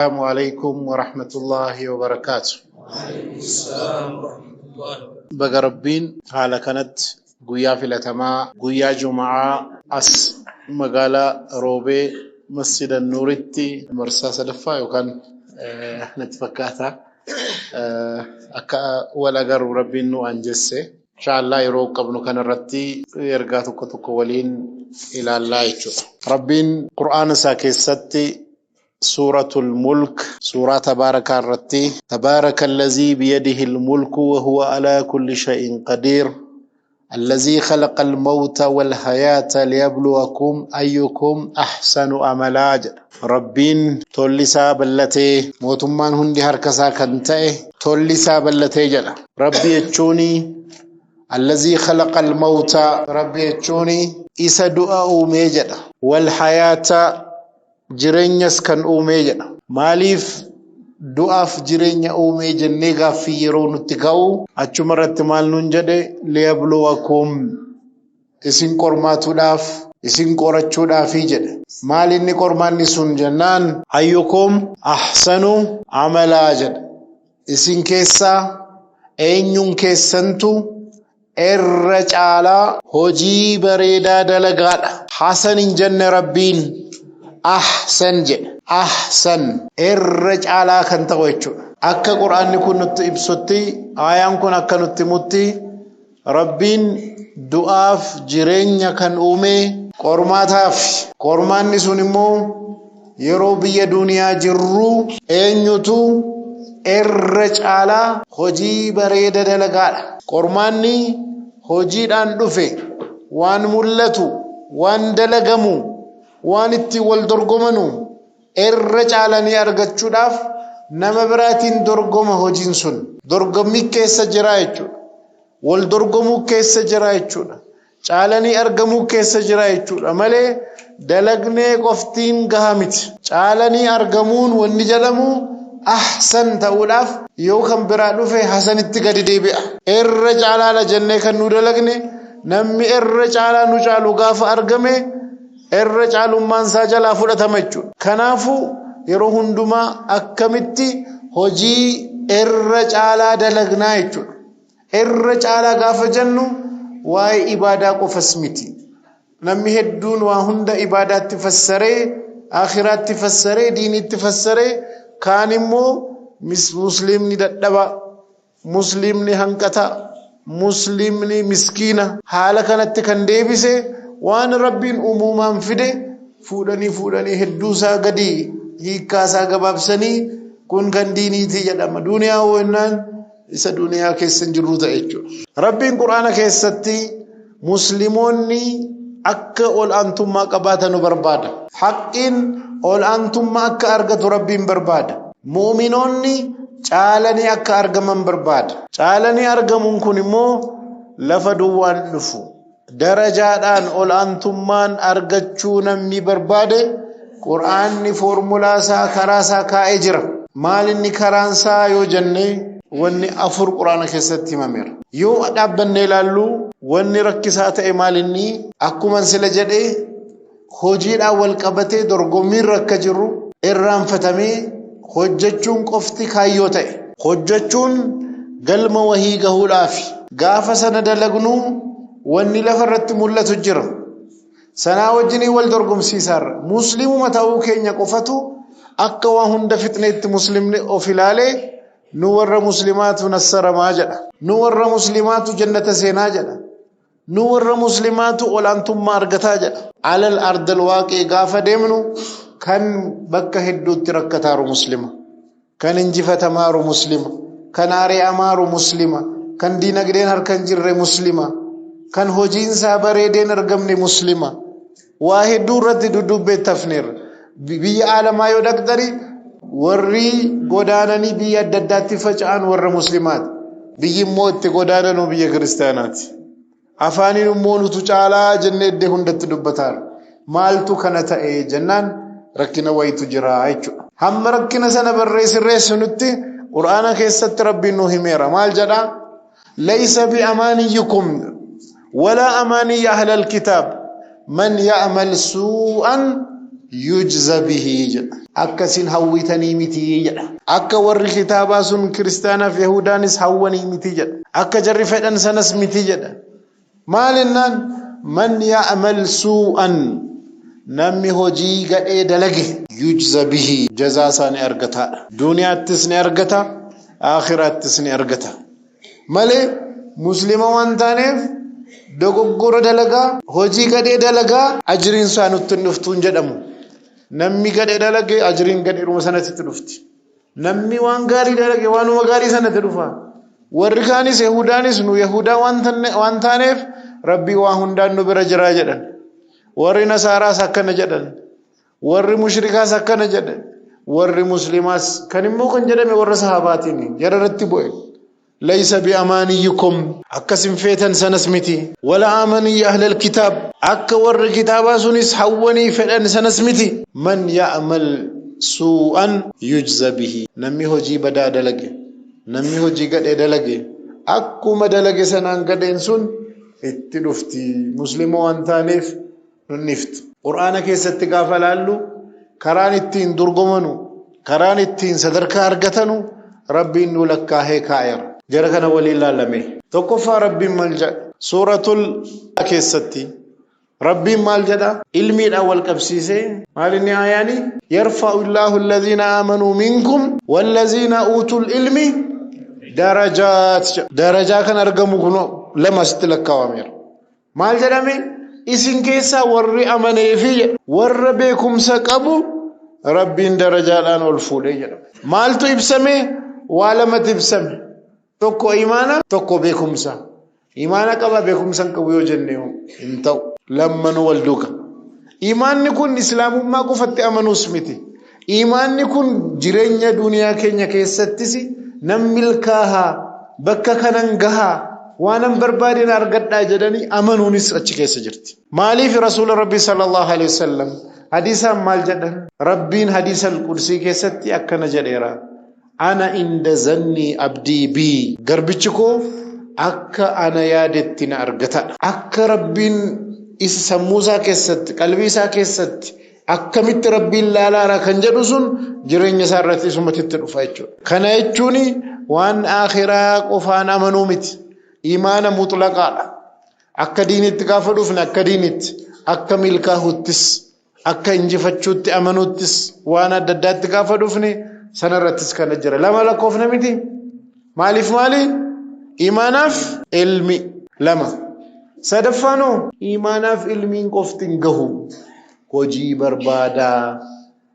السلام عليكم ورحمة الله وبركاته. Baga Rabbiin haala kanatti guyyaa filatamaa guyyaa Juma'aa as magaalaa Roobee Masjida Nuuritti marsaa sadaffaa yookaan natti fakkaata. Akka wal agarru Rabbiin nu anjesse. Inshaallah yeroo qabnu kanarratti ergaa tokko tokko waliin ilaallaa jechuudha. Rabbiin Qur'aana isaa keessatti Suuratul Mulk suuraa tabaarakaa irratti tabaaraka allazii biyadihi almulku wa huwa alaa kulli shay'in qadiir allazii khalaqa almawta walhayaata liyabluwakum ayyukum ahsanu amalaa jedha. Rabbiin tolli isaa bal'atee mootummaan hundi harka isaa kan ta'e tolli isaa bal'atee jedha. Rabbi jechuun allazii khalaqa almawta Rabbi jechuun isa du'a uumee jedha. Walhayaata jireenyas kan uumee jedha. Maaliif du'aaf jireenya uumee jennee gaaffii yeroo nutti ka'u achuma irratti maal nuun jedhe liyabluwakum isin qormaatuudhaaf isin qorachuudhaafii jedhe. Maal inni qormaanni sun jennaan ayyukum ahsanu amalaa jedha. Isin keessaa eenyuun keessantu irra caalaa hojii bareedaa dalagaadha. Hasan hin jenne Rabbiin ahsan jedha. Ahsan irra caalaa kan ta'u jechuudha. Akka Qur'aanni kun nutti ibsutti, aayaan kun akka nutti himutti Rabbiin du'aaf jireenya kan uume qormaataaf. Qormaanni sun immoo yeroo biyya duniyaa jirru eenyutu irra caalaa hojii bareeda dalagaadha. Qormaanni hojiidhaan dhufe waan mul'atu, waan dalagamu, waan ittiin wal dorgomanu irra caalanii argachuudhaaf nama biraatiin dorgoma hojiin sun. Dorgommii keessa jira jechuudha. Wal dorgomuu keessa jira jechuudha. Caalanii argamuu keessa jira jechuudha malee dalagnee qoftiin gaha miti. Caalanii argamuun wanni jedhamu ahsan ta'uudhaaf yoo kan biraa dhufe hasanitti gadi deebi'a. Irra caalaadha jennee kan nu dalagne namni irra caalaa nu caalu gaafa argame irra caalummaan isaa jalaa fudhatama jechuudha. Kanaafuu yeroo hundumaa akkamitti hojii irra caalaa dalagnaa jechuudha. Irra caalaa gaafa jennu waa'ee ibaadaa qofas miti. Namni hedduun waa hunda ibaadaatti fassaree, akhiraatti fassaree, diinitti fassaree, kaan immoo muslimni dadhaba, muslimni hanqata, muslimni miskiina. Haala kanatti kan deebise waan Rabbiin uumamaan fide fuudhanii fuudhanii hedduu isaa gadi hiikkaa isaa gabaabsanii kun kan diiniiti jedhama. Duniyaa hoo isa duniyaa keessa hin jirru ta'e jechuudha. Rabbiin Qur'aana keessatti musliimoonni akka ol aantummaa qabaatanu barbaada. Haqqiin ol aantummaa akka argatu Rabbiin barbaada. Mu'minoonni caalanii akka argaman barbaada. Caalanii argamuun kun immoo lafa duwwaan dhufu. Darajaadhaan ol aantummaan argachuu namni barbaade Qur'aanni foormulaa isaa karaa isaa kaa'ee jira. Maal inni karaan isaa yoo jenne wanni afur Qur'aana keessatti himameera. Yoo dhaabbannee ilaallu wanni rakkisaa ta'e maal inni akkuma sila jedhee hojiidhaan wal qabatee dorgommiirra akka jirru irraanfatamee hojjechuun qofti kaayyoo ta'e. Hojjechuun galma wahii gahuudhaafi. Gaafa sana dalagnu wanni lafa irratti mul'atu jira. Sanaa wajjinii wal dorgomsiisaarra. Muslimuma ta'uu keenya qofatu akka waa hunda fixneetti muslimni of ilaalee nu warra muslimaatu nassaramaa jedha. Nu warra muslimaatu jannata seenaa jedha. Nu warra muslimaatu olaantummaa argataa jedha. Alal ardal waaqee gaafa deemnu kan bakka hedduutti rakkataaru muslima. Kan injifatamaaru muslima. Kan ari'amaaru muslima. Kan diinagdeen harka hin jirre muslima. Kan hojiinsaa bareedeen argamne muslima. Waa hedduu irratti dudduubbeetti hafneerra. Biyya aalamaa yoo dhaqxani warri godaananii biyya adda addaatti faca'an warra muslimaati. Biyyi immoo itti godaananu biyya kiristaanaati. Afaaniin immoo nutu caalaa jennee iddoo hundatti dubbataarra. Maaltu kana ta'e jennaan rakkina wayitu jira jechuudha. Hamma rakkina sana barree sirreessinutti Qur'aana keessatti Rabbiin nu himeera. Maal jedhaa? Laysa bi'amaaniyyikum walaa amaaniyya ahlal kitaab man ya'mal suu'an Yujza bihi jedha. Akka isin hawwitanii miti jedha. Akka warri kitaabaa sun kiristaanaaf Yahudaanis hawwanii miti jedha. Akka jarri fedhan sanas miti jedha. Maal jennaan man ya'mal suu'an, namni hojii gadhee dalage, yujza bihi, jazaa isaa ni argataadha. Duniyaattis ni argata, aakhiraattis ni argata. Malee muslima waan taaneef dogoggora dalagaa, hojii gadhee dalagaa, ajriin isaa nutti hin dhuftu hin jedhamu. Namni gadhee dalage ajriin gadheedhuma sanatti itti dhufti. Namni waan gaarii dalage waanuma gaarii sanatti dhufa. Warri kaanis Yahudaanis nu Yahudaa waan taaneef Rabbii waa hundaan nu bira jiraa jedhan. Warri Nasaaraas akkana jedhan. Warri mushrikaas akkana jedhan. Warri muslimaas kan immoo kan jedhame warra sahaabaatiin jara irratti bu'e. Laysa bi'amaaniyyikum, akkas hin feetan sanas miti. Wala amaniyyi ahlal kitaab, akka warri kitaabaa sunis hawwanii fedhan sanas miti. Man ya'mal suu'an yujza bihi, namni hojii badaa dalage, namni hojii gadhee dalage, akkuma dalage sanaan gadheen sun itti dhufti. Muslima waan taaneef nun dhiftu. Qur'aana keessatti gaafa laallu karaan ittiin dorgomanu, karaan ittiin sadarkaa argatanu Rabbiin nu lakkaahee kaa'eera. Jara kana waliin laalame. Tokkoffaa Rabbiin maal jedha? Suuratul keessatti Rabbiin maal jedha? Ilmiidhaan wal qabsiisee maal inni aayaani? Yarfa'u Illaahu alladhiina aamanuu minkum wallaziina uutul ilmi darajaat jedha. Darajaa kan argamu kun lama asitti lakkaawameera. Maal jedhame? Isin keessaa warri amanee fi warra beekumsa qabu Rabbiin darajaadhaan ol fuudhee jedhama. Maaltu ibsame? Waa lamatu ibsame. Tokko imaana, tokko beekumsa. Imaana qaba beekumsa hin qabu yoo jenne hin ta'u. Lammanuu wal duuka. Imaanni kun islaamummaa qofatti amanuus miti. Imaanni kun jireenya duniyaa keenya keessattis nan milkaahaa, bakka kanan gahaa, waanan barbaadeen argadhaa jedhanii amanuunis achi keessa jirti. Maaliif Rasuula Rabbii sallallahu alaihi wasallam hadiisaan maal jedhan? Rabbiin hadiisa al-Qudsii keessatti akkana jedheera. Ana inda zanni abdii bii. Garbichi koo akka ana yaadetti na argatadha. Akka Rabbiin isa sammuu isaa keessatti, qalbii isaa keessatti akkamitti Rabbiin laalaara kan jedhu sun jireenya isaa irratti isumatti itti dhufa jechuudha. Kana jechuun waan akhiraa qofaan amanuu miti. Imaana mutlaqaadha. Akka diinitti gaafa dhufne akka diinitti, akka milkaa'uttis, akka injifachuutti amanuuttis, waan adda addaatti gaafa dhufne sanarrattis kana jira. Lama lakkoofna miti. Maaliif maali? Imaanaaf ilmi lama. Sadaffaanoo imaanaaf ilmiin qofti hin gahu. Hojii barbaadaa.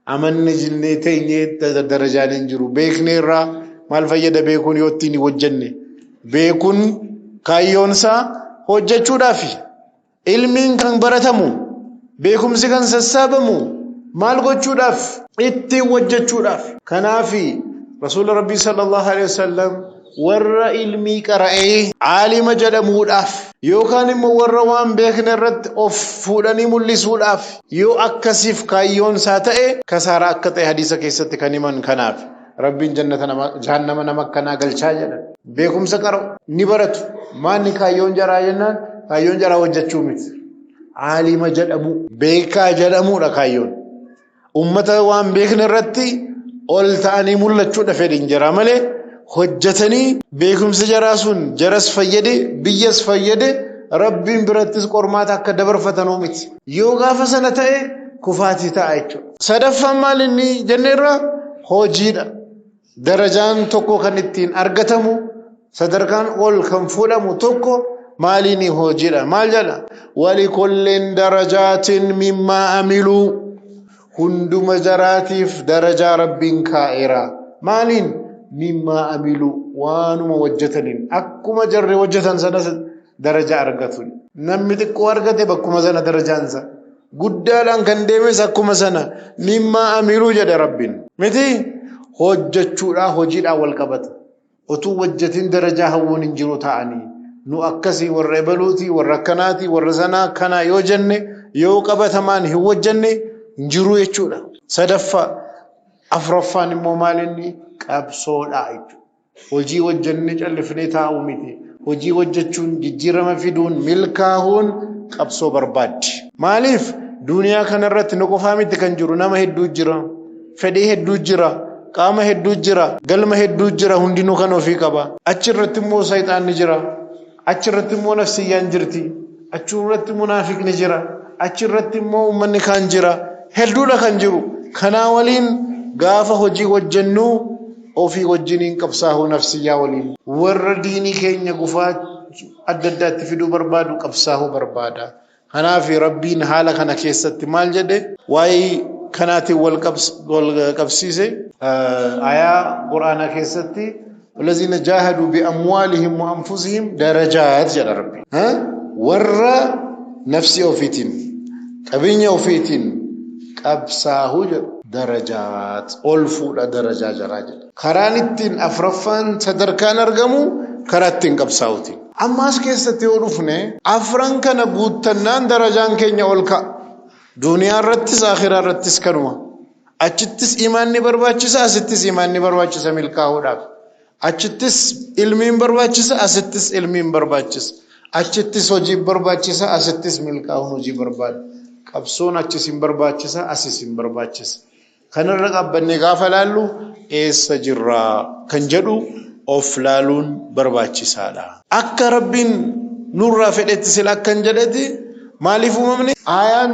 Amanne jennee teenyee darajaan hin jiru. Beeknee irraa maal fayyada beekuun yoo ittiin hin hojjenne? Beekuun kaayyoon isaa hojjechuudhaafi. Ilmiin kan baratamu, beekumsi kan sassaabamu maal gochuudhaaf? Ittiin hojjechuudhaaf. Kanaafi Rasuula Rabbii sallallahu alaihi wasallam warra ilmii qara'ee aalima jedhamuudhaaf yookaan immoo warra waan beekne irratti of fuudhanii mul'isuudhaaf yoo akkasiif kaayyoon isaa ta'e kasaaraa akka ta'e hadiisa keessatti kan himan kanaaf. Rabbiin jannata nama jahannama nama akkanaa galchaa jedhan. Beekumsa qara'u ni baratu. Maanni kaayyoon jaraa jennaan kaayyoon jaraa hojjechuu miti. Aalima jedhamu, beekaa jedhamuudha kaayyoon. Ummata waan beekne irratti ol ta'anii mul'achuudha fedhiin jaraa malee hojjetanii beekumsi jaraa sun jaras fayyade, biyyas fayyade, Rabbiin birattis qormaata akka dabarfatanuu miti. Yoo gaafa sana ta'e kufaatii ta'a jechuudha. Sadaffaan maal inni jenneerra? Hojiidha. Darajaan tokko kan ittiin argatamu, sadarkaan ol kan fuudhamu tokko maaliin? Hojiidha. Maal jedha? Walikullin darajaatin mimmaa amiluu. Hunduma jaraatiif darajaa Rabbiin kaa'eera. Maaliin? Mimmaa amiluu, waanuma hojjetaniin. Akkuma jarri hojjetan sanas darajaa argatu. Namni xiqqoo argate bakkuma sana darajaansa. Guddaadhaan kan deemes akkuma sana mimmaa amiluu jedhe Rabbiin. Miti hojjechuudhaa hojiidhaan wal qabata. Otuu hojjetin darajaa hawwuun hin jiru ta'anii. Nu akkasii warra ebaluutii, warra akkanaatii, warra sanaa kanaa yoo jenne yoo qabatamaan hin hojjenne hin jiru jechuudha. Sadaffaa afuraffaan immoo maal inni? Qabsoodha jechuudha. Hojii hojjennee callifnee taa'uu miti. Hojii hojjechuun, jijjiirama fiduun, milkaahuun qabsoo barbaaddi. Maaliif? Duniyaa kanarratti nu qofaa miti kan jiru, nama hedduu jira, fedhii hedduu jira, qaama hedduu jira, galma hedduu jira, hundinuu kan ofii qaba. Achirratti immoo sayxaanni jira, achirratti immoo nafsiyyaan jirti, achirratti munaafiqni jira, achirratti immoo uummanni kaan jira. Hedduudha kan jiru. Kanaa waliin gaafa hojii hojjennu ofii wajjiniin qabsaa'uu, nafsiyyaa waliin. Warra diinii keenya gufaa adda addaatti fiduu barbaadu qabsaa'uu barbaada. Kanaaf Rabbiin haala kana keessatti maal jedhe? Waa'ee kanaatiin wal qabsiise ayaa Quraanaa keessatti, "والذين جاهدوا بأموالهم وأنفسهم درجات" jedha Rabbi. Warra nafsi ofiitiin, qabeenya ofiitiin qabsaa'uu jedhu, darajaat ol fuudha, darajaa jaraa jedha. Karaan ittiin afraffaan sadarkaan argamu karaa ittiin qabsaa'uti. Ammaas keessatti yoo dhufne, afran kana guuttannaan darajaan keenya ol ka'a. Duniyaa irrattis akhiraa irrattis kanuma. Achittis imaanni barbaachisa, asittis imaanni barbaachisa milkaa'uudhaaf. Achittis ilmiin barbaachisa, asittis ilmiin barbaachisa. Achittis hojii barbaachisa, asittis milkaa'uun hojii barbaada. Qabsoon achis hin barbaachisa, asis hin barbaachisa. Kanarra dhaabbannee gaafa laallu, eessa jirraa kan jedhu of laaluun barbaachisaadha. Akka Rabbiin nurraa fedhetti, sila akkan jedhetti, maaliif uumamne? Ayaan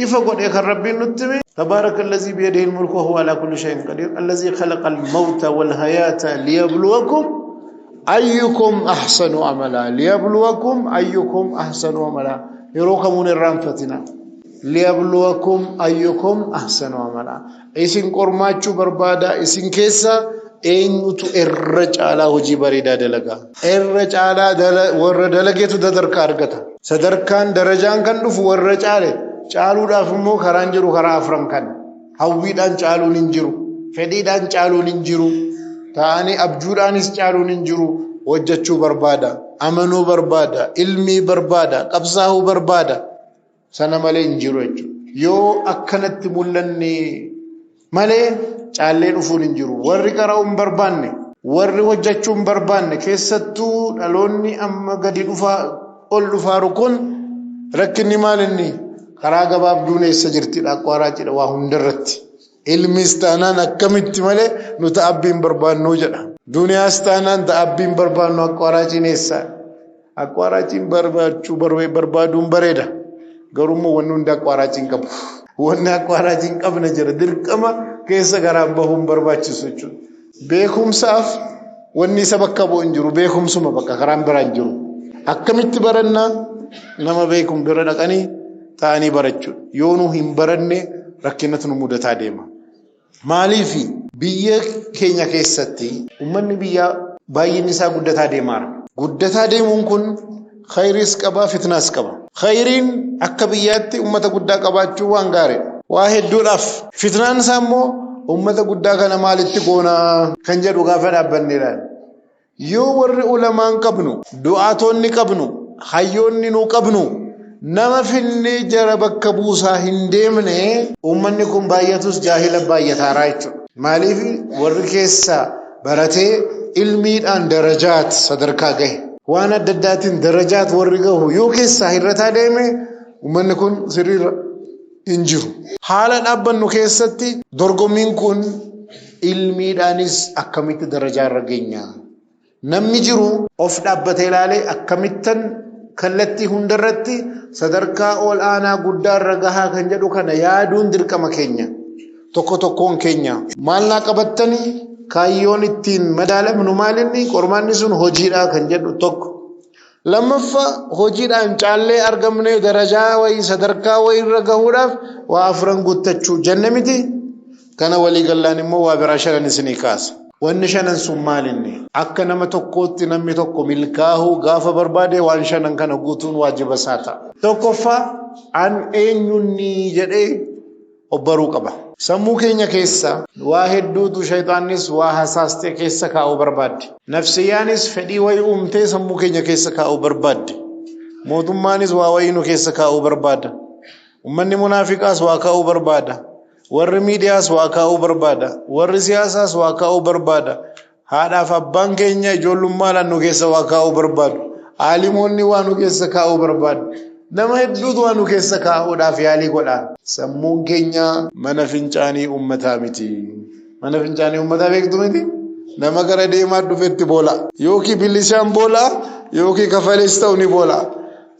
ifa godhee kan Rabbiin nutti hime, تبارك الذي بيده الملك وهو على كل شيء قدير الذي خلق الموت والحياة ليبلوكم أيكم أحسن عملا. ليبلوكم أيكم أحسن عملا. Yeroo kamuun irraanfatina. ليبلوكم أيكم أحسن عملا. Isin qormaachuu barbaada, isin keessa eenyutu irra caalaa hojii bareedaa dalagaa. Irra caalaa warra dalageetu sadarkaa argata. Sadarkaan, darajaan kan dhufu warra caale. Caaluudhaaf immoo karaan jiru karaa afran kana. Hawwiidhaan caaluun hin jiru. Fedhiidhaan caaluun hin jiru. Ta'anii abjuudhaanis caaluun hin jiru. Hojjechuu barbaada. Amanuu barbaada. Ilmii barbaada. Qabsaa'uu barbaada. Sana malee hin jiru jechuudha. Yoo akkanatti mul'anne malee caallee dhufuun hin jiru. Warri qara'uu hin barbaanne, warri hojjechuu hin barbaanne, keessattuu dhaloonni amma gadi dhufaa ol dhufaaru kun, rakkinni maal inni? Karaa gabaabduun eessa jirti, dhaqqaaraa jedha waa hundarratti. Ilmis taanaan akkamitti malee nuti abbiin barbaannuu jedha. Duniyaas taanaan ta'abbiin barbaannu, aqwaaraachiin eessa? Aqwaaraachiin barbaachuu barbaaduun bareeda. Garuu immoo wanni hundi aqwaaraachiin qabu. Wanni aqwaaraachiin qabna jira. Dirqama keessa garaan bahuun barbaachisu jechuudha. Beekumsaaf wanni isa bakka bu'u hin jiru. Beekumsuma bakka karaan biraa hin jiru. Akkamitti barannaa? Nama beekum bira dhaqanii ta'anii barachuudha. Yoo nu hin baranne, rakkinatu nu mudataa deema. Maaliifi, biyya keenya keessatti uummanni biyyaa baay'inni isaa guddataa deemaara. Guddataa deemuun kun khayriis qaba, fitnaas qaba. Khayriin akka biyyaatti uummata guddaa qabaachuu waan gaariidha. Waa hedduudhaaf. Fitnaan isaa immoo uummata guddaa kana maalitti goonaa kan jedhu gaafa dhaabbanne ilaalla. Yoo warri ulamaan qabnu, du'aatonni qabnu, hayyoonni nu qabnu, nama finnee jara bakka buusaa hin deemne, uummanni kun baay'atus jaahila baay'ataaraa jechuudha. Maaliif, warri keessa baratee ilmiidhaan darajaat sadarkaa gahe, waan adda addaatiin darajaat warri gahu yoo keessaa hir'ataa deeme, uummanni kun sirriirra hin jiru. Haala dhaabbannu keessatti dorgommiin kun ilmiidhaanis akkamitti darajaa irra geenya? Namni jiru of dhaabbatee ilaalee, akkamittan kallattii hundarratti sadarkaa ol aanaa guddaa irra gahaa kan jedhu kana yaaduun dirqama keenya. Tokko tokkoon keenya. Maal naa qabattanii, kaayyoon ittiin madaalamnu maalinni, qormaanni sun hojiidha kan jedhu tokko. Lammaffaa, hojiidhaan caallee argamnee darajaa wayii, sadarkaa wayii irra gahuudhaaf waa afran guuttachuu jenne miti. Kana walii gallaan immoo waa biraa shanan isinii kaasa. Wanni shanan sun maalinni? Akka nama tokkootti namni tokko milkaa'uu gaafa barbaade, waan shanan kana guutuun waajiba isaa ta'a. Tokkoffaa, an eenyunni jedhee obbaruu qaba. Sammuu keenya keessa waa hedduutu, shayxaannis waa hasaastee keessa kaa'uu barbaadde. Nafsiyyaanis fedhii wayii uumtee sammuu keenya keessa kaa'uu barbaadde. Mootummaanis waa wayii nu keessa kaa'uu barbaada. Uummanni munaafiqaas waa kaa'uu barbaada. Warri miidiyaas waa kaa'uu barbaada. Warri siyaasaas waa kaa'uu barbaada. Haadhaaf abbaan keenya ijoollummaadhaan nu keessa waa kaa'uu barbaadu. Aalimoonni waa nu keessa kaa'uu barbaadu. Nama hedduutu waan nu keessa kaa'uudhaaf yaalii godha. Sammuun keenya mana fincaanii uummataa miti. Mana fincaanii uummataa beektu miti? Nama gara deemaa dhufetti boola. Yookiin bilisaan boola yookiin kafalees ta'u ni boola.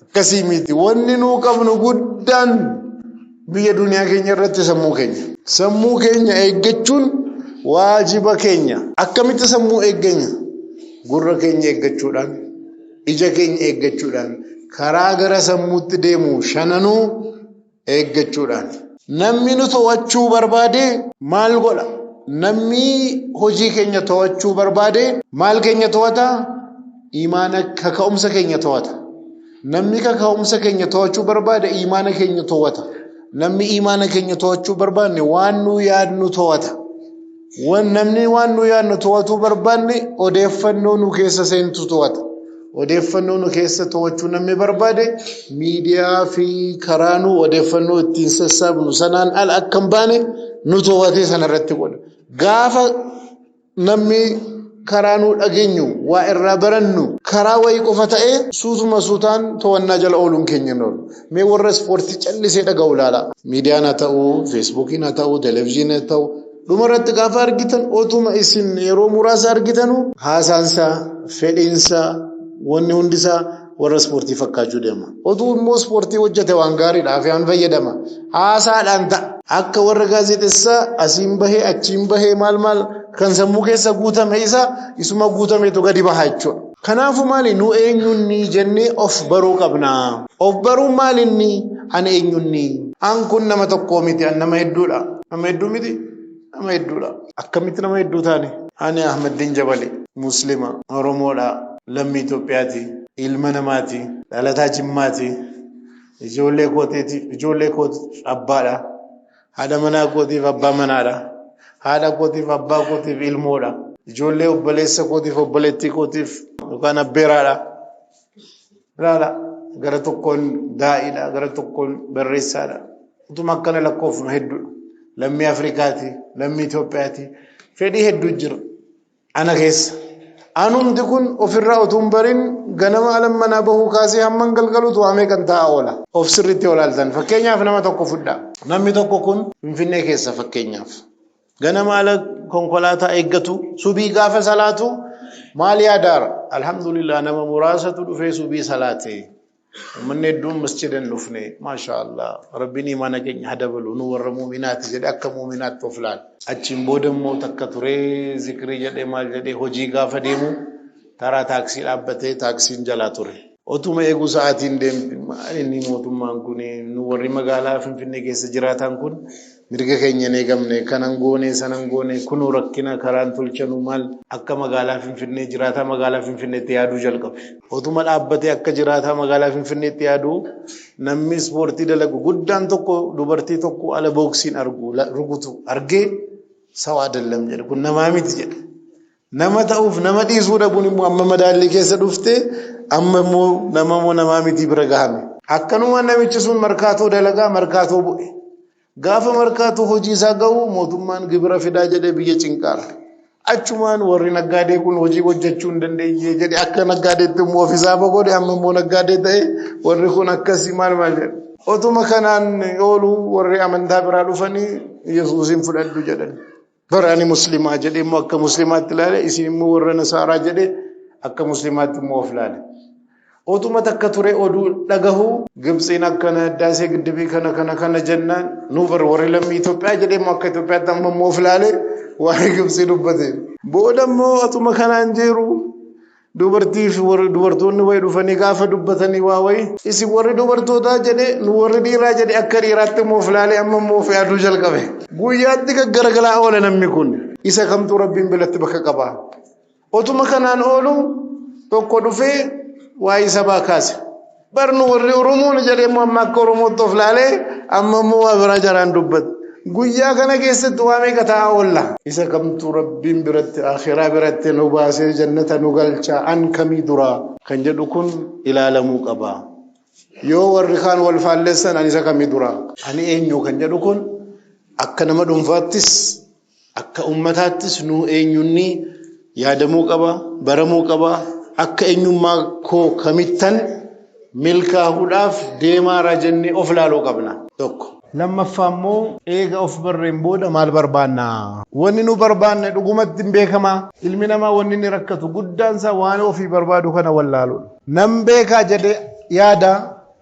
Akkasii miti. Wanni nuu qabnu guddaan biyya duniyaa keenya irratti sammuu keenya. Sammuu keenya eeggachuun waajiba keenya. Akkamitti sammuu eegganya? Gurra keenya eeggachuudhaan, ija keenya eeggachuudhaan, karaa gara sammuutti deemu shananuu eeggachuudhaan. Namni nu to'achuu barbaade maal godha? Namni hojii keenya to'achuu barbaade maal keenya to'ata? Imaana kaka'umsa keenya to'ata. Namni kaka'umsa keenya to'achuu barbaade imaana keenya to'ata. Namni imaana keenya to'achuu barbaanne waan nu yaadnu to'ata. Namni waan nu yaadnu to'atuu barbaanne odeeffannoo nu keessa seentu to'ata. Odeeffannoo nu keessa to'achuu namni barbaade miidiyaa fi karaa nu odeeffannoo ittiin sassaabnu sanaan ala akka hin baane nu to'atee sanarratti godha. Gaafa namni karaa nu dhageenyu waa irraa barannu karaa wayii qofa ta'ee suutuma suutaan to'annaa jala ooluun keenya hin oolu. Mee warra ispoortii callisee dhaga'u ilaala. Miidiyaan haa ta'u, feesbuukiin haa ta'u, televezyiiniin haa ta'u, dhumarratti gaafa argitan otuma isin yeroo muraasa argitanu haasaansaa, fedhiinsaa, wanni hundisaa warra ispoortii fakkaachuu deema. Otuu immoo ispoortii hojjete waan gaariidhaaf waan fayyadama. Haasaadhaan ta'a. Akka warra gaazexessaa asiin bahee achiin bahee maal maal kan sammuu keessa guutame isa isuma guutametu gadi baha jechuudha. Kanaafuu maali nu eenyunni jennee of baruu qabna. Of baruun maalinni ani eenyunni? An kun nama tokkoo miti an nama hedduudha. Nama hedduu miti? Nama hedduudha. Akkamitti nama hedduu taane? Ani Ahmadiin Jabali, Muslima, Oromoodha, lammii Itoophiyaati, ilma namaati, dhalataa Jimmaati, ijoollee kootiif ijoollee kootiif abbaadha. Haadha manaa kootiif abbaa manaadha. Haadha kootiif abbaa kootiif ilmoodha. Ijoollee obboleessa kootiif obboleettii kootiif yookaan abbeeraadha. Ilaala gara tokkoon daa'iidha gara tokkoon barreessaadha. Utuma akkana lakkoofnu hedduudha. Lammii Afrikaati, lammii Itoophiyaati. Fedhii hedduu jira. Ana keessa. Anumti kun ofirraa utuu hin barin ganama alam manaa bahuu kaasee hamman galgaluutu waa meeqan taa'aa oola. Of sirriitti olaaltan. Fakkeenyaaf nama tokko fudhaa. Namni tokko kun Finfinnee keessa fakkeenyaaf. Ganama ala konkolaataa eeggatu, subii gaafa salaatu maal yaadaara? Alhamdulillah nama muraasatu dhufee subii salaate. Uummanni hedduun masjida hin dhufne. Maasha Allah. Rabbiin imaana keenya haa dabalu. Nu warra muuminaati jedhe akka muuminaatti of laala. Achiin booda immoo takka turee zikrii jedhee maal jedhee hojii gaafa deemu taraa taaksii dhaabbatee taaksiin jalaa ture. Otuma eeguu sa'aatiin deemti. Maal inni mootummaan kun nu warri magaalaa Finfinnee keessa jiraatan kun mirga keenya hin eegamne kanan goone sanan goone kunuu rakkina karaan tolchanuu maal akka magaalaa Finfinnee jiraataa magaalaa Finfinneetti yaaduu jalqabe. Otuma dhaabbatee akka jiraataa magaalaa Finfinneetti yaaduu namni ispoortii dalagu guddaan tokko dubartii tokko ala booksiin argu rukutu argee sawa adallam jedhe kun namaa miti jedhe. Nama ta'uuf nama dhiisuu dhabuun immoo amma madaallii keessa dhufte amma immoo nama moo namaa miti bira gahame. Akkanuma namichi sun markaatoo dalagaa markaatoo bu'e. Gaafa markaatoo hojii isaa gahu mootummaan gibira fidaa jedhee biyya cinqaara. Achumaan warri naggaadee kun hojii hojjechuu hin dandeenye jedhe akka naggaadeetti immoo ofiisaa godhe amma immoo naggaadee ta'e warri kun akkasii maal maal jedhe. Otuma kanaan oolu warri amantaa biraa dhufanii Yesuusin fudhadhu jedhan. Bara ani muslimaa jedhee immoo akka muslimaatti ilaale isin immoo warra nasaaraa jedhee akka muslimaatti immoo of ilaale. Otuma takka ture oduu dhagahu Gibxiin akkana Hiddaasee Giddibii kana kana kana jennaan nu bar warri lammii Itoophiyaa jedhee immoo akka Itoophiyaatti amma immoo of ilaale waa'ee Gibxii dubbate. Booda immoo otuma kanaan jiru dubartii fi warri dubartoonni wayii dhufanii gaafa dubbatanii waa wayii isin warri dubartootaa jedhee nu warri dhiiraa jedhee akka dhiiraatti immoo of ilaalee amma immoo of yaaduu jalqabe. Guyyaatti gaggaragalaa oola namni kun isa kamtu Rabbiin biratti bakka qaba. Otuma kanaan oolu tokko dhufee waa'ee sabaa kaase. Barnu warri Oromoon jedhee immoo amma akka Oromootti of laalee amma immoo waa biraa jaraan dubbate. Guyyaa kana keessatti waa meeqa taa'aa oolla? Isa kamtu Rabbiin biratti akhiraa biratti nu baasee jannata nu galcha an kamii duraa kan jedhu kun ilaalamuu qaba. Yoo warri kaan wal faallessan ani isa kamii duraa? Ani eenyu kan jedhu kun akka nama dhuunfaattis akka ummataattis nu eenyunni yaadamuu qaba, baramuu qaba. Akka eenyummaa koo kamittan Milkaahuudhaaf deemaara jennee of laaluu qabna. Tokko. Lammaffaa immoo eega of barreen booda maal barbaanna? Wanni nu barbaanne dhugumatti hin beekamaa? Ilmi namaa wanni inni rakkatu guddaan isaa waan ofii barbaadu kana wallaaluudha. Nan beekaa jedhee yaada,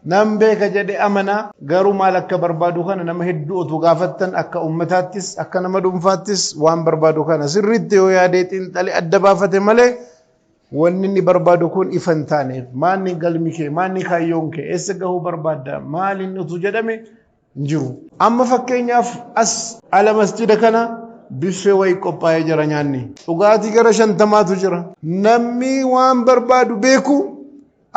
nan beeka jedhee amana, garuu maal akka barbaadu kana nama hedduu otuu gaafattan akka ummataattis akka nama dhuunfaattis waan barbaadu kana sirriitti yoo yaadee xiinxalee adda baafate malee wanni inni barbaadu kun ifa hin taaneef. Maanni galmi kee, maanni kaayyoon kee, eessa gahuu barbaadda, maal inni utuu jedhame hin jiru. Amma fakkeenyaaf as ala masjida kana biffee wayii qophaa'ee jira nyaanni. Dhugaatii gara 50tu jira. Namni waan barbaadu beeku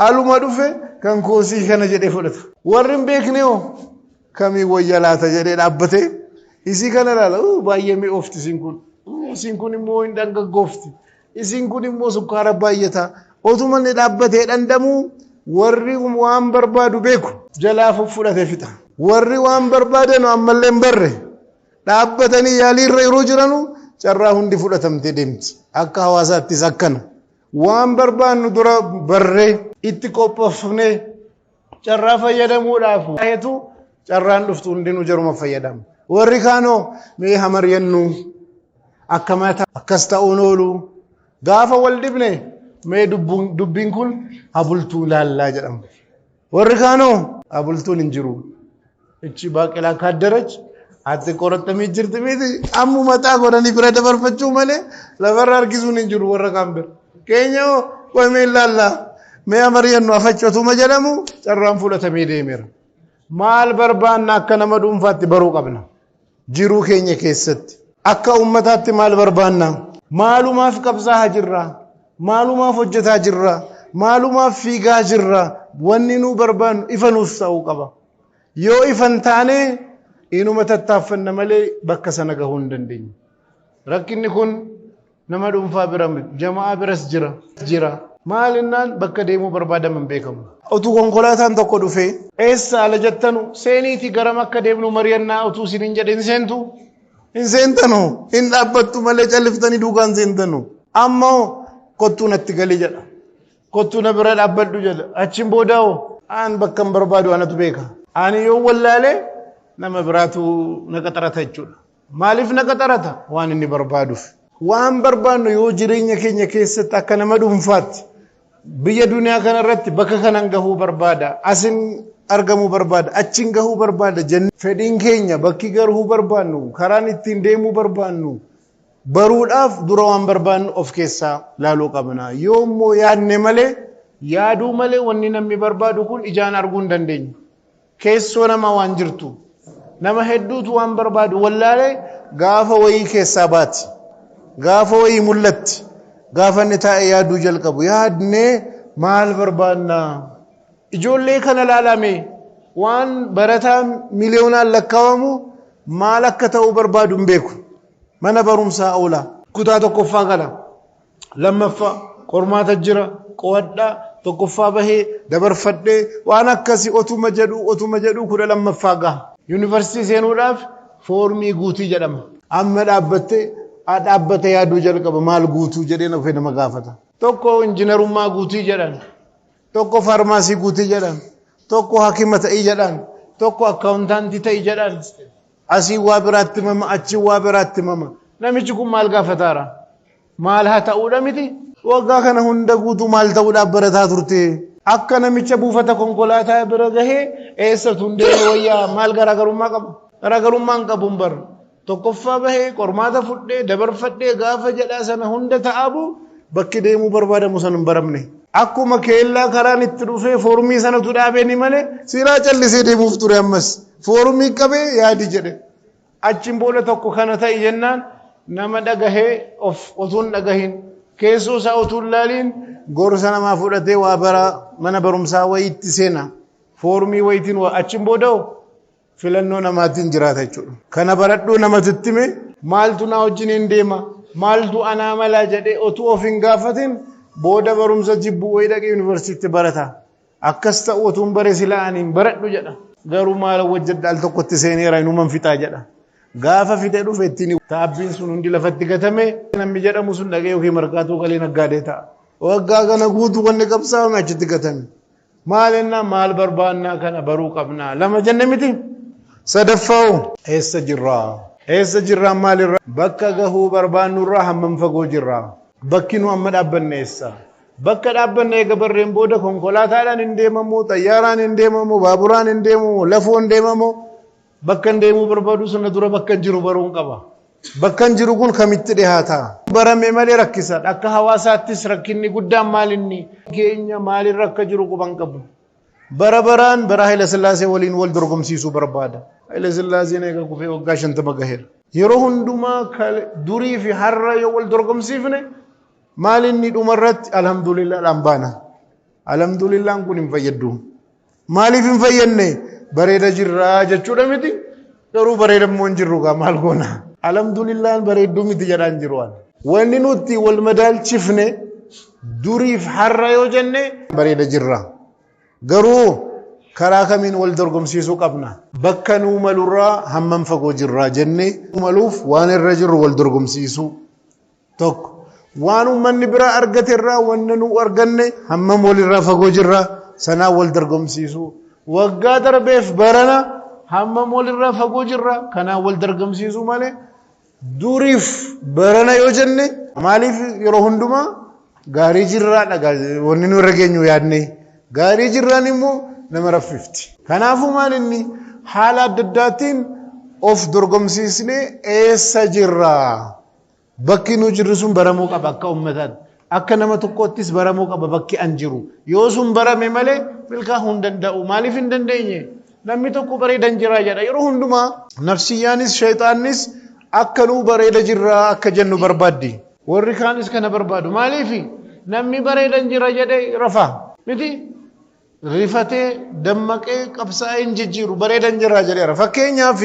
aluma dhufe kan koosii kana jedhee fudhata. Warri hin beekne hoo kamii wayya laata jedhee dhaabbatee isii kana ilaala. Baay'ee mi'oofti isiin kun. Isiin kun immoo hin dhangaggoofti. Isiin kun immoo sukkaara baay'ata. Otuma inni dhaabbatee dhandhamu warri waan barbaadu beeku jalaa fudhatee fixa. Warri waan barbaadanu ammallee hin barre dhaabbatanii yaaliirra yeroo jiranu carraa hundi fudhatamtee deemti. Akka hawaasaattis akkana. Waan barbaannu dura barree itti qophoofnee carraa fayyadamuudhaaf heetu carraan dhuftu hundinuu jaruma fayyadama. Warri kaanoo mee hamaryannu akka mataa akkas ta'uun oolu gaafa wal dhibne mee dubbiin kun habultuu laallaa jedhama. Warri kaanoo habultuun hin jiru. Ichi baaqelaa kaaddarach ati qorattamii jirti miti ammu mataa godhanii bira dabarfachuu malee lafarra harkisuun hin jiru warra kaan bira. Keenya hoo qoy mee laallaa mee hamaryannu afachotuma jedhamu carraan fudhatamee deemeera. Maal barbaanna akka nama dhuunfaatti baruu qabna. Jiruu keenya keessatti. Akka ummataatti maal barbaanna? Maalumaaf qabsaa'aa jirra? Maalumaaf hojjetaa jirra? Maalumaaf fiigaa jirra? Wanni nu barbaannu ifa nuuf ta'uu qaba. Yoo ifa hin taane inuma tattaaffanna malee bakka sana gahuu hin dandeenyu. Rakkinni kun nama dhuunfaa bira miti, jama'aa biras jira. Maal innaan bakka deemuu barbaadaman hin beekamu. Utuu konkolaataan tokko dhufee eessa ala jettanu seeniitii garam akka deemnu mari'annaa utuu isin hin jedhin seentu. Hin seentanu, hin dhaabbattu malee calliftanii duukaan seentanu. Amma hoo kottuu natti gali jedha. Kottuu na bira dhaabbadhu jedha. Achiin booda hoo aan bakka hin barbaadu anatu beeka. Ani yoo wallaale nama biraatu na qaxarata jechuudha. Maaliif na qaxarata? Waan inni barbaaduuf. Waan barbaannu yoo jireenya keenya keessatti akka nama dhuunfaatti biyya duniyaa kana irratti bakka kanan gahuu barbaada, asin argamuu barbaada, achin gahuu barbaada jennee fedhiin keenya bakki gahuu barbaannu, karaan ittiin deemuu barbaannu baruudhaaf dura waan barbaannu of keessaa laaluu qabna. Yoo immoo yaadne malee, yaaduu malee wanni namni barbaadu kun ijaan arguu hin dandeenyu. Keessoo namaa waan jirtu. Nama hedduutu waan barbaadu wallaalee gaafa wayii keessaa baati. Gaafa wayii mul'atti. Gaafa inni taa'ee yaaduu jalqabu. Yaadnee maal barbaanna? Ijoollee kana ilaalame waan barataa miliyoonaan lakkaa'amu maal akka ta'uu barbaadu hin beeku. Mana barumsaa oola. Kutaa tokkoffaa gala. Lammaffaa qormaata jira qo'adhaa tokkoffaa bahee dabarfadhee waan akkasii otuma jedhu otuma jedhu 12ffaa gaha. Yuunivarsiitii seenuudhaaf foormii guutii jedhama. Amma dhaabbattee dhaabbata yaaduu jalqaba maal guutuu jedhee dhufee nama gaafata. Tokko injiinarummaa guutii jedhan, tokko faarmaasii guutii jedhan, tokko hakima ta'ii jedhan, tokko akkaawuntaantii ta'ii jedhan. Asii waa biraatti mama, achi waa biraatti mama. Namichi kun maal gaafataara? Maal haa ta'uudha miti? Waggaa kana hunda guutuu maal ta'uudhaaf barataa turte? Akka namicha buufata konkolaataa bira gahee eessatu hin deeme wayyaa maal garaagarummaa qaba? Garaagarummaa hin qabu hin bara. Tokkoffaa bahee qormaata fudhee dabarfadhee gaafa jedhaa sana hunda ta'abu bakki deemuu barbaadamu sana hin baramne. Akkuma keellaa karaan itti dhufee foormii sanatu dhaabee malee silaa callisee deemuuf ture ammas. Foormii qabee yaadi jedhe. Achiin booda tokko kana ta'e jennaan nama dhagahee of utuu hin dhagahin keessoo isaa utuu hin laaliin gorsa namaa fudhatee waa bara mana barumsaa wayiitti seena. Foormii wayiitiin waa achiin booda filannoo namaatiin jiraata jechuudha. Kana baradhuu namatti hime maaltu naa wajjin hin deema maaltu anaa malaa jedhee utuu of hin gaafatin booda barumsa jibbuu wayii dhaqee yuunivarsiitii barata. Akkas ta'u utuu hin bare silaa ani hin baradhu jedha. Garuu maal hojjedha al tokkotti seeneera inuman fixaa jedha. Gaafa fixee dhufe ittiin taabbiin sun hundi lafatti gatame namni jedhamu sun dhaqee yookiin markaatuu galee naggaadee ta'a. Waggaa kana guutuu wanni qabsaa'ame achitti gatame. Maal ennaa maal barbaannaa kana baruu qabnaa. Lama jenne miti. Sadaffaa eessa jirraa? Eessa jirraa maalirraa? Bakka gahuu barbaannurraa hammam fagoo jirraa? Bakki nu amma dhaabbanne eessa? Bakka dhaabbanne eega barreen booda konkolaataadhaan hin deemamu, xayyaaraan hin deemamu, baaburaan hin deemamu, lafoo hin deemamu. Bakka hin deemuu barbaadu sana dura bakka hin jiru baruun qaba. Bakka hin jiru kun kamitti dhiyaata? Barame malee rakkisaadha. Akka hawaasaattis rakkinni guddaan maalinni? Keenya maalirra akka jiru quban qabu. Bara baraan bara Haayila Sillaasee waliin wal dorgomsiisuu barbaada. Haayila Sillaaseen eega kufee waggaa 50 gaheera. Yeroo hundumaa durii fi har'a yoo wal dorgomsiifne maalinni dhumarratti alhamdulillaadhaan baana. Alhamdulillaan kun hin fayyaddu. Maaliif hin fayyadne? Bareeda jirraa jechuudha miti. Garuu bareeda immoo hin jirru gaa maal goona? Alhamdulillaan bareedduu miti jedhaan jiru waan. Wanni nuti wal madaalchifne duriif har'a yoo jenne bareeda jirra. Garuu karaa kamiin wal dorgomsiisuu qabna? Bakka nuu malurraa hammam fagoo jirraa jennee maluuf waan irra jirru wal dorgomsiisuu. Tokko waan uummanni biraa argate irraa wanna nu arganne hammam walirraa fagoo jirra sanaa wal dorgomsiisuu. Waggaa darbeef barana hammam walirraa fagoo jirra kanaan wal dorgomsiisuu malee duriif barana yoo jenne maaliif yeroo hundumaa gaarii jirraadha wanni nu irra geenyu yaadne gaarii jirraan immoo nama raffifti. Kanaafuu maal inni haala adda addaatiin of dorgomsiisnee eessa jirraa? Bakki nu jirru sun baramuu qaba akka uummataatti. Akka nama tokkoottis baramuu qaba bakki an jiru. Yoo sun barame malee milkaa'uu hin danda'u. Maaliif hin dandeenye? Namni tokko bareedan jira jedha. Yeroo hundumaa nafsiyyaanis shayxaannis akka nuu bareeda jirraa akka jennu barbaaddi. Warri kaanis kana barbaadu. Maaliif? Namni bareedan jira jedhee rafa. Miti? Rifatee dammaqee qabsaa'ee hin jijjiiru bareedan jira jedheera. Fakkeenyaaf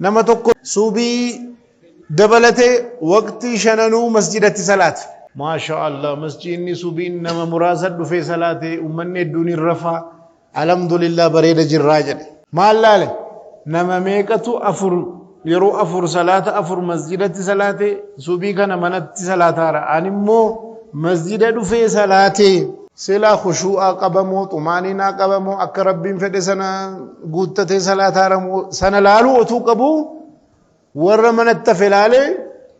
nama tokko suubii dabalatee waqtii shananuu masjidatti salaata. Maasha Allah masjidni suubiin nama muraasa dhufee salaate uummanni hedduun hin rafaa. Alhamdulillah bareeda jirraa jedhe. Maal laale? Nama meeqatu afur yeroo afur salaata afur masjidatti salaate suubii kana manatti salaataara. Ani immoo masjida dhufee salaate silaa khushuu'aa qabamoo xumaaninaa qabamoo akka rabbiin fedhe sana guuttatee salaataara sana laaluu otuu qabu warra manatti hafe laalee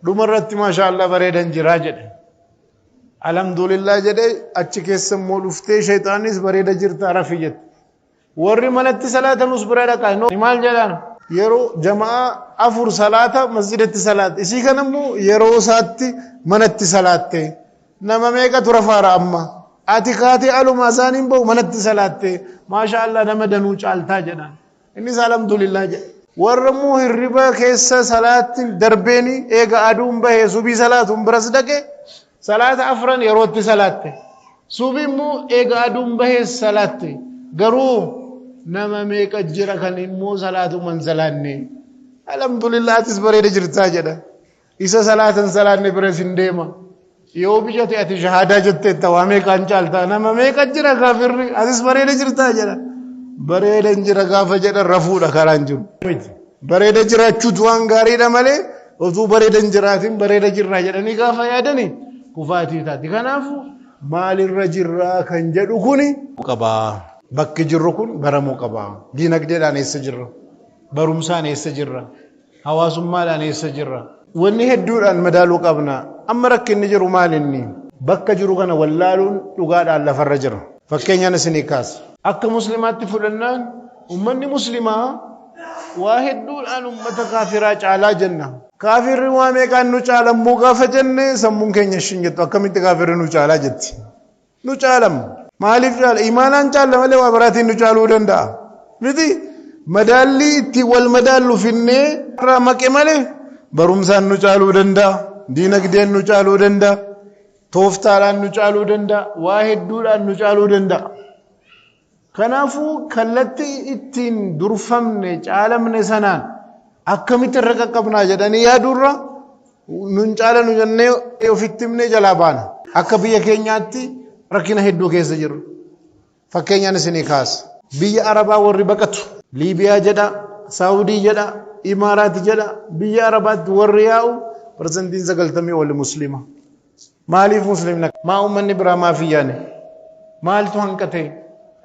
dhumarratti maasha Allah bareedan jiraa jedhe. Alhamdulillah jedhe achi keessa immoo dhuftee shayxaanis bareeda jirta rafi jette. Warri manatti salaatanus bira dhaqa. Maal jedhaan? Yeroo jamaa afur salaata masjidatti salaate. Isii kana immoo yeroo isaatti manatti salaatte. Nama meeqatu rafaara amma? Ati kaatee aluma isaaniin bahu manatti salaatte. Maasha Allah nama danuu caaltaa jedhaan. Innis alhamdulillah jedhe. Warra immoo hirriba keessa salaatti darbeeni eega aduun bahee subii salaatuun biras dhaqe salaata afran yerootti salaatte. Subii immoo eega aduun bahee salaatte. Garuu nama meeqa jira kan immoo salaatuman salaanne. Alhamdulillah atis bareeda jirtaa jedha. Isa salaatan salaanne biras hin deema. Yoo bijate ati shahaadaa jetteetta waa meeqaan caaltaa nama meeqa jira kaafirri atis bareeda jirtaa jedha. Bareeda hin jira gaafa jedhan rafuudha karaan jiru. Bareeda jiraachuutu waan gaariidha malee otuu bareeda hin jiraatin bareeda jirraa jedhanii gaafa yaadani kufaatii taati. Kanaafuu maalirra jirraa kan jedhu kuni qaba. Bakki jirru kun baramuu qaba. Diinagdeedhaan eessa jirra? Barumsaan eessa jirra? Hawaasummaadhaan eessa jirra? Wanni hedduudhaan madaaluu qabna. Amma rakkinni jiru maalinni? Bakka jiru kana wallaaluun dhugaadhaan lafarra jira. Fakkeenyaan isinii kaasa. Akka muslimaatti fudhannaan uummanni muslimaa waa hedduudhaan uummata kaafiraa caalaa jenna. Kaafirri waa meeqaan nu caalammoo gaafa jenne sammuun keenya ishiin jettu akkamitti kaafirri nu caalaa jetti. Nu caalam. Maaliif caala? Imaanaan caalla malee waa biraatiin nu caaluu danda'a. Miti madaallii ittiin wal madaallu finnee irraa maqe malee barumsaan nu caaluu danda'a. Diinagdeen nu caaluu danda'a. Tooftaadhaan nu caaluu danda'a. Waa hedduudhaan nu caaluu danda'a. Kanaafuu kallattii ittiin durfamne caalamne sanaan akkamitti irra qaqqabnaa jedhanii yaaduurra nun caalanu jennee ofitti himnee jalaa baana. Akka biyya keenyaatti rakkina hedduu keessa jirru. Fakkeenyaan isinii kaasa. Biyya Arabaa warri baqatu Liibiyaa jedha, Saawudii jedha, Imaaraati jedha, biyya Arabaatti warri yaa'u 90% oli musliima. Maaliif muslimna? Maa uummanni biraa maaf hin yaane? Maaltu hanqate?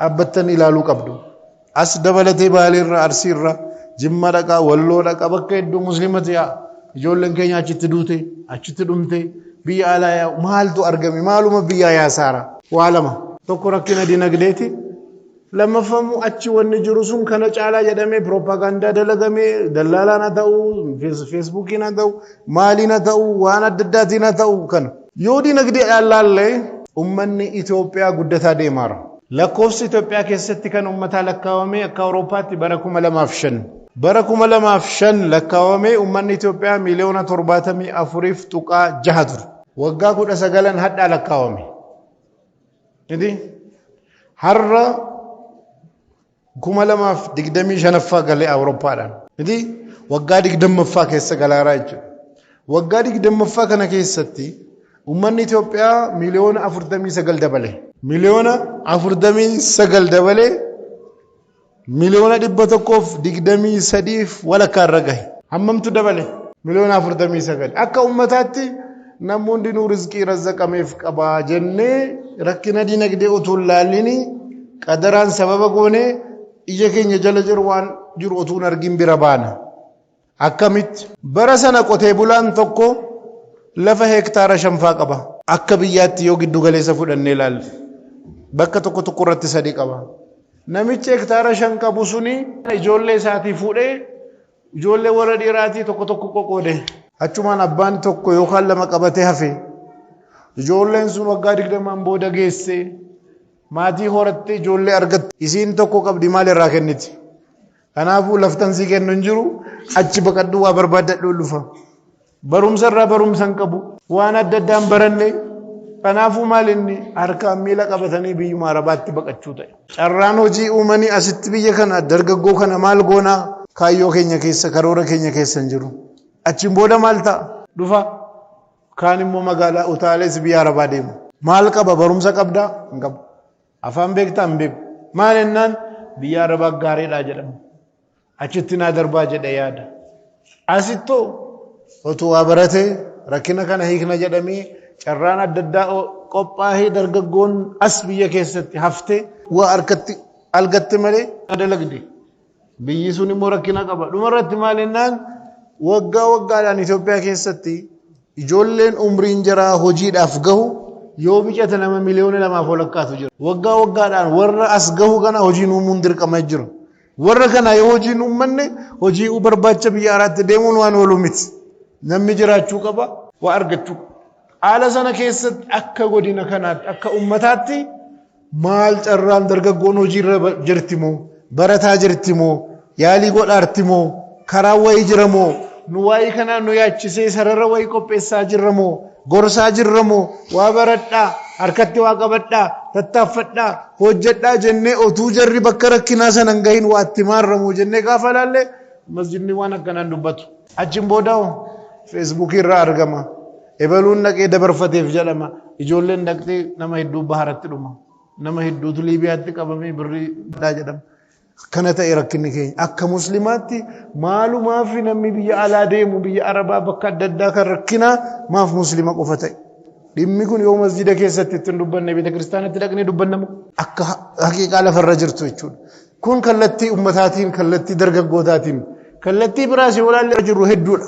Dhaabbattanii ilaaluu qabdu. As dabalatee Baaleerra, Arsiirra, Jimma dhaqaa, Walloo dhaqaa, bakka hedduu musliimatu yaa'a. Ijoolleen keenya achitti duute, achitti dhumte, biyya alaa yaa'u. Maaltu argame? Maaluma biyyaa yaasaara? Waa lama. Tokko rakkina dinagdeeti. Lammaffammoo achi wanni jiru sun kana caalaa jedhamee piroopaagandaa dalagamee dallaalaan haa ta'u, feesbuukiin haa ta'u, maaliin haa ta'u, waan adda addaatiin haa ta'u kana. Yoo dinagdeedhaan laallee uummanni Itoophiyaa guddataa deemaara. Lakkoofsi Itoophiyaa keessatti kan uummataa lakkaawame akka Awurooppaatti bara 2005. Bara 2005 lakkaawamee uummanni Itoophiyaa miliyoona 74.6 ture. Waggaa 19 hadhaa lakkaawame. Miti? Har'a 2025ffaa galee Awurooppaadhaan. Miti? Waggaa 20ffaa keessa galaaraa jechuudha. Waggaa 20ffaa kana keessatti uummanni Itoophiyaa miliyoona 49 dabale. Miliyoona 49 dabalee miliyoona 123 walakkaa irra gahe. Hammamtu dabale? Miliyoona 49. Akka uummataatti namni hundinuu rizqii razzaqameef qaba jennee rakkina dinagdee utuu hin laallini qadaraan sababa goonee ija keenya jala jiru waan jiru utuu hin argin bira baana. Akkamitti? Bara sana qotee bulaan tokko lafa hektaara 5 qaba. Akka biyyaatti yoo giddu galeessa fudhannee ilaalle bakka tokko tokko irratti 3 qaba. Namichi hektaara 5 qabu suni ijoollee isaatii fuudhee ijoollee warra dhiiraatii tokko tokko qoqqoode. Achumaan abbaan tokko yookaan lama qabatee hafe. Ijoolleen sun waggaa 20 booda geesse. Maatii horattee ijoollee argatte. Isiin tokko qabdi maal irraa kenniti? Kanaafuu laftan sii kennu hin jiru, achi baqadhu waa barbaaddadhu dhufa. Barumsa irraa barumsa hin qabu. Waan adda addaan baranne. Kanaafuu maal inni harkaan miila qabatanii biyyuma Arabaatti baqachuu ta'e. Carraan hojii uumanii asitti biyya kana dargaggoo kana maal goonaa kaayyoo keenya keessa karoora keenya keessa hin jiru. Achiin booda maal ta'a? Dhufa. Kaan immoo magaalaa utaalees biyya Arabaa deema. Maal qaba? Barumsa qabdaa? Hin qabu. Afaan beektaa? Hin beeku. Maal jennaan biyya Arabaa gaariidhaa jedhama. Achitti naa darbaa jedhe yaada. Asittoo otuu waa baratee rakkina kana hiikna jedhamee carraan adda addaa qophaa'ee dargaggoon as biyya keessatti haftee waa harkatti algatte malee dalagde. Biyyi sun immoo rakkina qaba. Dhumarratti maal jennaan waggaa waggaadhaan Itoophiyaa keessatti ijoolleen umriin jaraa hojiidhaaf gahu yoo bicata nama miliyoona 2 walakkaatu jira. Waggaa waggaadhaan warra as gahu kana hojiin uumuun dirqama jiru. Warra kana yoo hojiin uummanne hojii barbaacha biyya alaatti deemuun waan oolu miti. Namni jiraachuu qaba, waa argachuu qaba. Haala sana keessatti akka godina kanaatti, akka uummataatti maal carraan dargaggoon hojiirra jirti moo, barataa jirti moo, yaalii godhaarti moo, karaa wayii jira moo, nu waa'ee kanaa nu yaachisee sarara wayii qopheessaa jirra moo, gorsaa jirra moo, waa baradhaa, harkatti waa qabadhaa, tattaaffadhaa, hojjedhaa jennee otuu jarri bakka rakkinaa sana hin gahin waa itti maarramu jennee gaafa laalle masjidni waan akkanaan dubbatu. Achiin booda feesbuukii irraa argama. Ebaluun dhaqee dabarfateef jedhama. Ijoolleen dhaqxee nama hedduu baharatti dhuma. Nama hedduutu Liibiyaatti qabamee birrii jedhama. Akkana ta'e rakkinni keenya. Akka muslimaatti maalumaaf namni biyya alaa deemu biyya Arabaa bakka adda addaa kan rakkinaa maaf muslima qofa ta'e. Dhimmi kun yoo masjida keessatti ittiin dubbanne beeta kiristaanatti dhaqnee dubbannamu akka haqiiqaa lafarra jirtu jechuudha. Kun kallattii ummataatiin, kallattii dargaggootaatiin, kallattii biraas yoo ilaalle jirru hedduudha.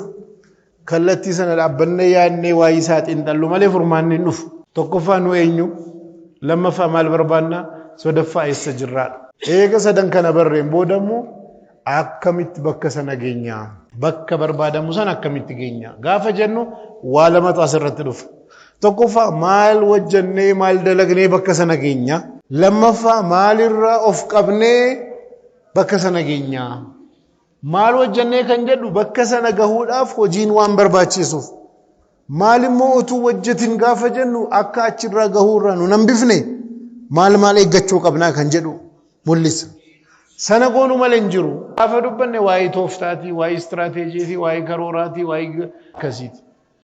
Kallattii sana dhaabbannee yaadnee waa'ee isaa xiinxallu malee furmaanni hin dhufu. Tokkoffaa nu eenyu, lammaffaa maal barbaanna, sadaffaa eessa jirraadha. Eega sadan kana barreen booda immoo akkamitti bakka sana geenya? Bakka barbaadamu sana akkamitti geenya? Gaafa jennu waa lamatu asirratti dhufa. Tokkoffaa maal hojjannee maal dalagnee bakka sana geenya? Lammaffaa maalirraa of qabnee bakka sana geenya? Maal hojjannee kan jedhu bakka sana gahuudhaaf hojiin waan barbaachisuuf. Maal immoo utuu hojjetin gaafa jennu akka achirraa gahuurraa nu hambifne maal maal eeggachuu qabnaa kan jedhu mul'isa. Sana goonuu malee hin jiru. Gaafa dubbanne waa'ee tooftaatii, waa'ee istiraateejiitii, waa'ee karooraatii, waa'ee akkasiiti.